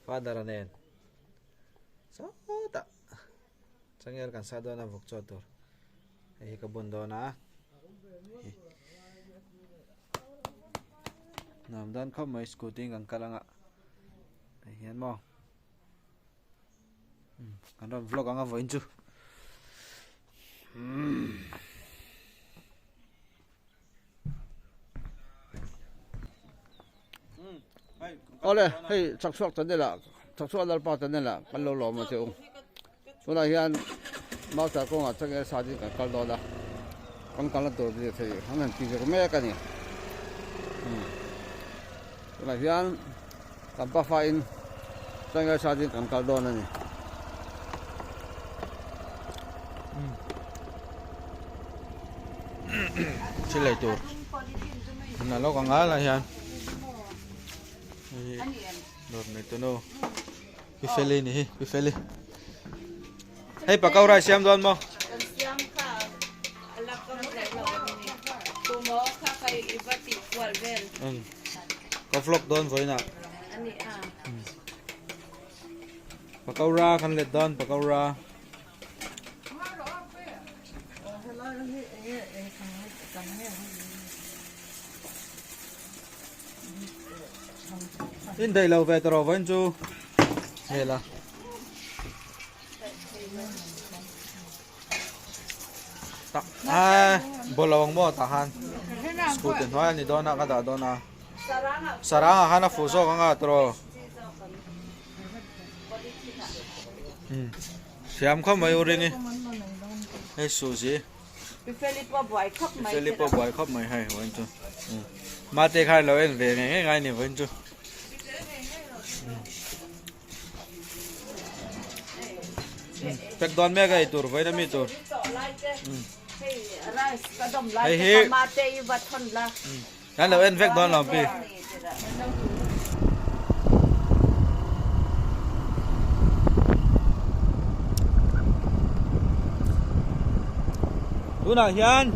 Father-a nen sawtah changel kan sah dawn a vawk chaw tur hei hi ka bun dawn a nuam dawn khawp mai scooty in kan kal anga hei hian maw kan rawn vlog anga vawiin chu umm. Awle hei chakchhuak channel ah chakchhuak lalpa channel ah kan lo lawm a che u tunah hian mauchar kawngah changel sa ding kan kal dawn a kan kalna tur zir thei an han ti vek mek a ni tunah hian kan pafa in changel sa ding kan kal dawn a ni. Thil ei tur na lawk ang al ah hian dawr nei tu nu pi feli ni hi pi feli hei pakora i siam dawn maw ka vlog dawn vawiin ah pakora kan let dawn pakora. In daih lo ve tawh vawiin chu hmel a. Tak a bawlh lo ang maw tah khan scooty hnuai a ni dawn a ka dah dawn a sarang ah khan a fuh zawk ang a tawh. Thiam khawp mai u Ringi. Hei Suzy. Pi Feli pawh buai khawp mai. Pi Feli pawh buai khawp mai hei vawiin chu. Mate kha lo en ve ngei ngei ngai ni vawiin chu. Pek dawn mek a ei tur vawiin ami tur. Hei hi. Kan lo en vek dawn lo pi. Tunah hian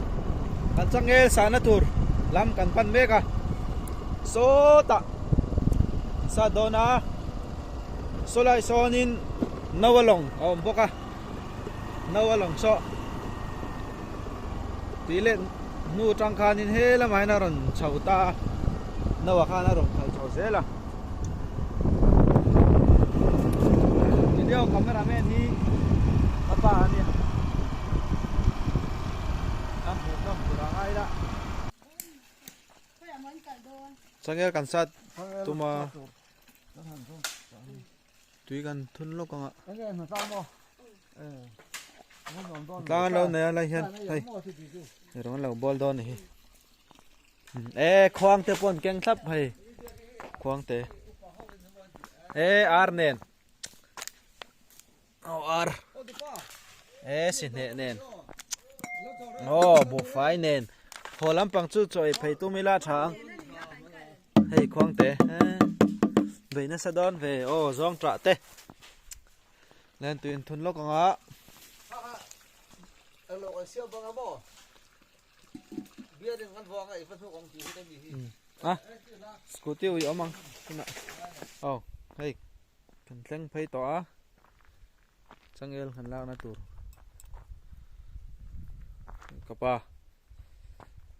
kan changel sahna tur lam kan pan mek a sawtah an sat dawn a sawlai sawnin no a lawng a awm bawk a no a lawng saw tih leh hnu atang khanin he lamah hian a rawn chho ta a no ah khan a rawn kal chho zel a video camera man hi ka pa a nia a hmuh nawm tur a ngai la changel kan sat tuma tui kan thun lawk ang a tlang an lo nei a lai hian hei rawng an lo bawl dawn a ni hi e khuang te pawh an keng thlap hei khuang te e ar nen aw ar e si hneh nen aw buhfai nen haw lampang chu chaw ei phei tum ila tha ang. Hei khuang te bei nasa dawn ve aw zawng tah te len tuin thun lawk ang a. A scooty ui awm ang tunah aw hei kan thleng phei tawh a changel kan lakna tur ka pa.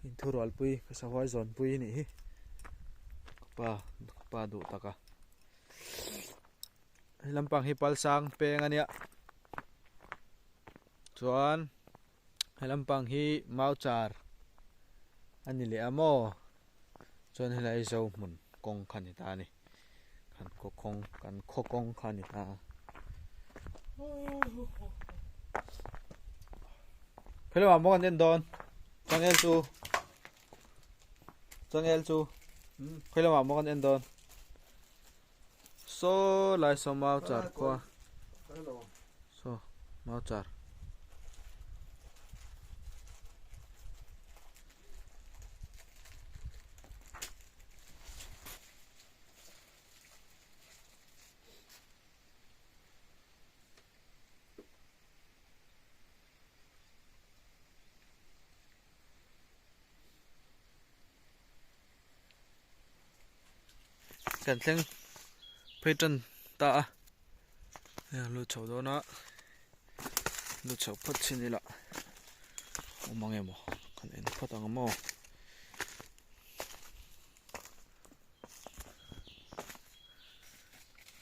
Inthurualpui ka sahuai zawnpui a nih hi ka pa ka pa duh tak a he lampang hi palsang peng a nia chuan he lampang hi mauchar a ni leh a maw chuan helai zo hmun kawng kha a ni ta a ni kan khaw kawng kan khaw kawng kha a ni ta a. Hello ah maw kan en dawn changel chu changel chu hello ah maw kan en dawn saw lai saw mau char khua saw mau char Kan thleng. phei tan ta a hei an lut chho dawn a lut chho phawt chin ila awm ang emaw kan en phawt ang maw.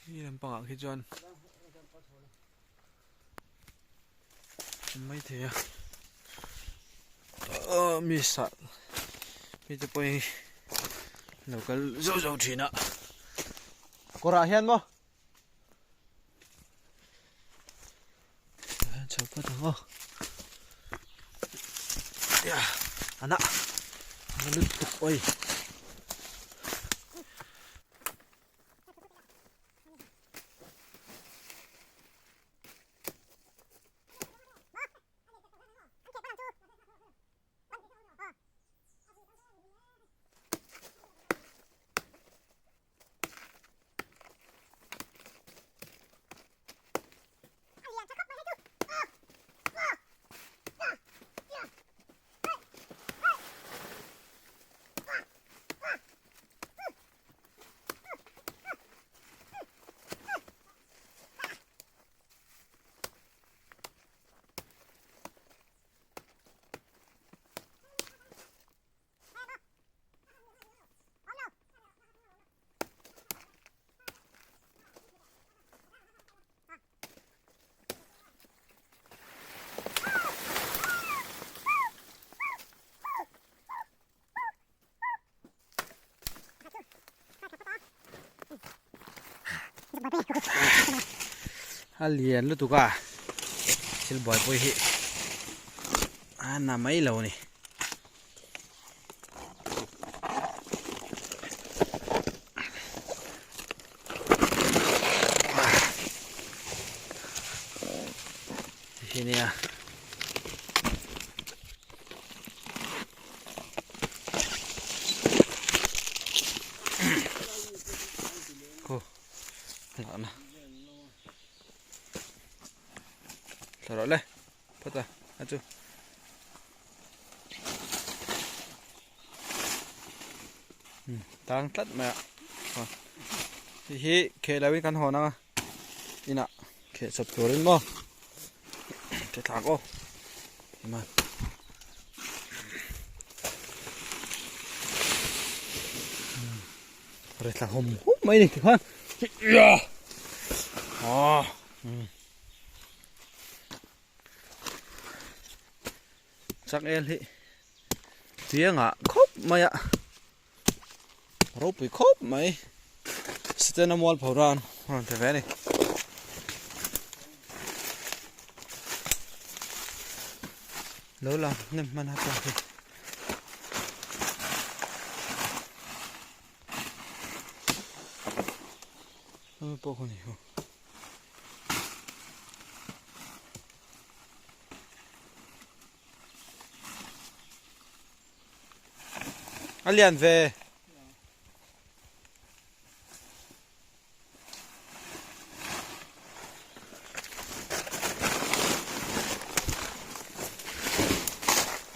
Hi lampangah khi chuan mai thei a aw mi sah mi te pawh hi lo kal zauh zauh thin a kawrah hian maw chho phawt ang aw ana ana lutuk oi. A lian lutuk a thil buaipui hi a na mai lo a ni. Hi nia. Khu ngah na thla rawh le phawt a a chu tang tlat mai a hei hi kheh lo in kan hawn ang a inah kheh chawp turin maw che thlak aw man re thla hum hum mai ni tikhan ah chak el hi chiangah khawp mai a ropui khawp mai sitena mual pho ran rawn ti ve a ni. Lo lang hnem hman a pawh hi. Pawh khaw ni ho. A lian ve.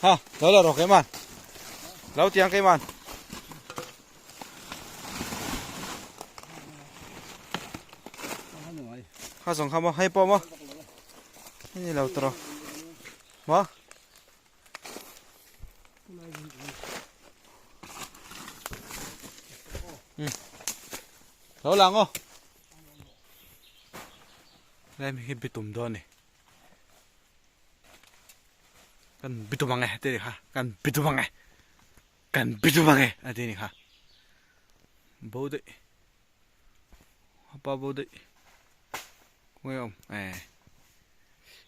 Ha, lo la rawh keiman. Lo tiang keiman. Kha zawng kha maw, hei pawh maw. Hei lo tawh. Maw. Lo lang aw. Lai mi hi bitum dawn ni. Kan bitum ang e te ni kha. Kan bitum ang e. Kan bitum ang e a ti ni kha. Bo daih. Apa bo daih. Khawnge awm eh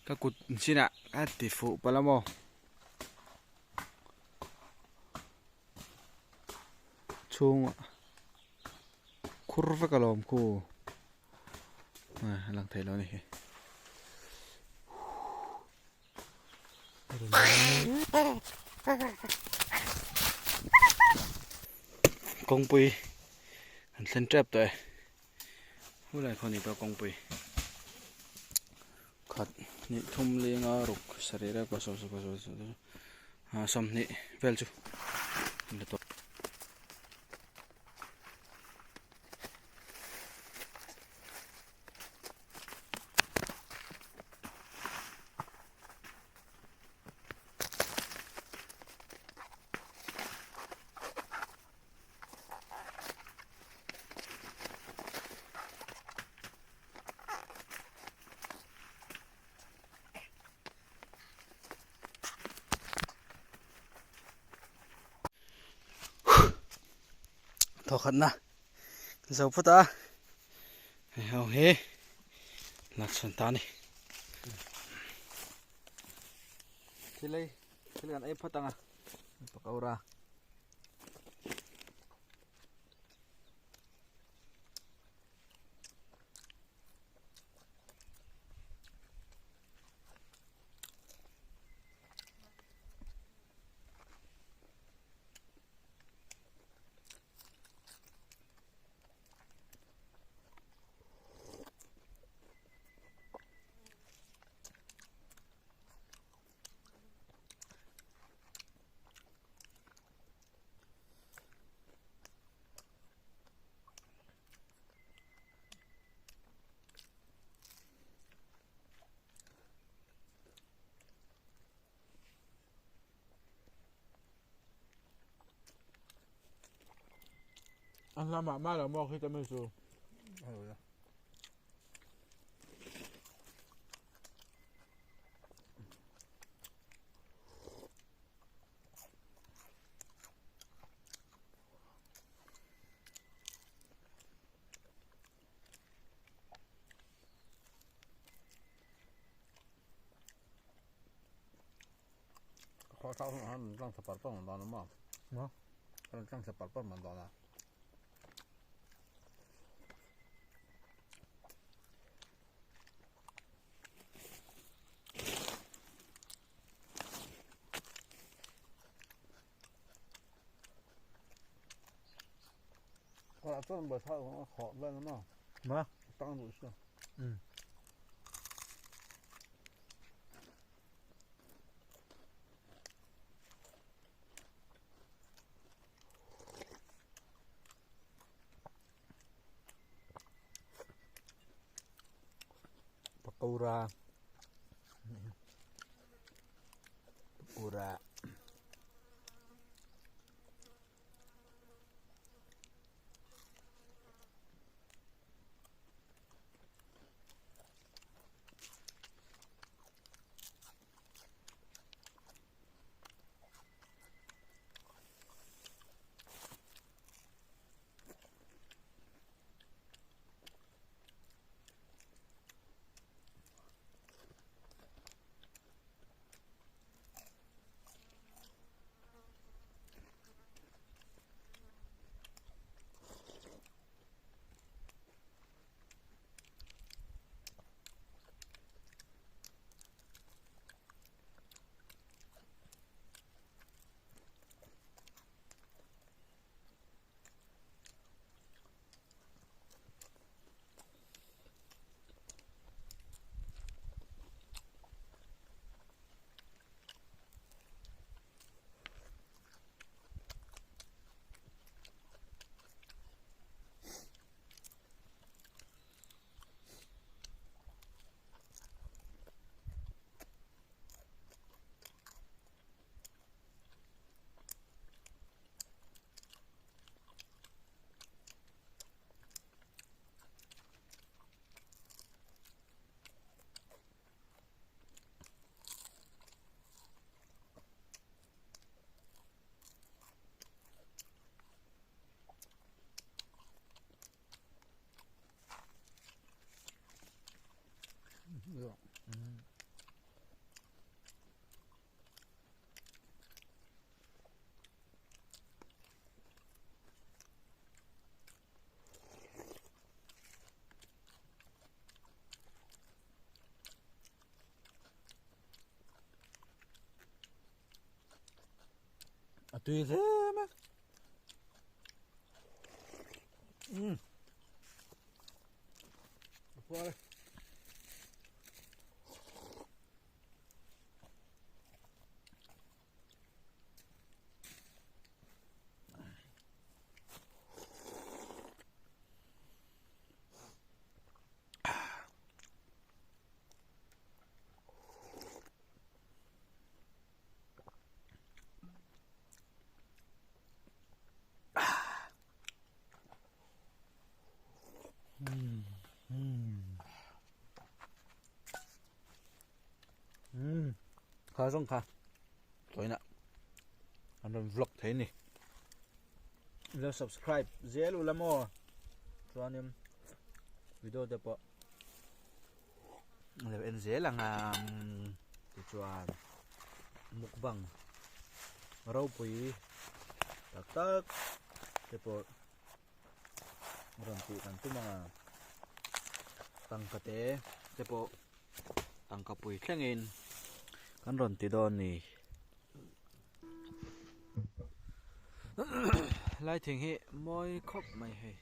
ka kut chinah ka ti fuh palh a maw chhungah khur vek alawm khu a lang thei lo a ni hi. Kawngpui an thlen tep tawh e. Hulai khaw ni pawh kawngpui khat hnih thum lenga ruk sarih rek pasawm sawm pasawm ah sawmhnih vel chu an la tawh. Thawkhatna zo phawt a hei ho hi lakchhawn ta a ni. Thil ei thil kan ei phawt ang a pakora. An hla mah mah lo maw khi tami chu. Ma? Pakora. Pakora. A tui hle mai. Um. Kha zawng kha tawina an rawn vlog thei a ni. Lo subscribe zel ula maw chuanin video te pawh lo en zel ang a tichuan mukbang ropui tak tak te pawh rawn tih kan tum ang a tangka te te pawh tangka pui thlengin kan rawn ti dawn a ni. Lai thing hi mawi khawp mai hei.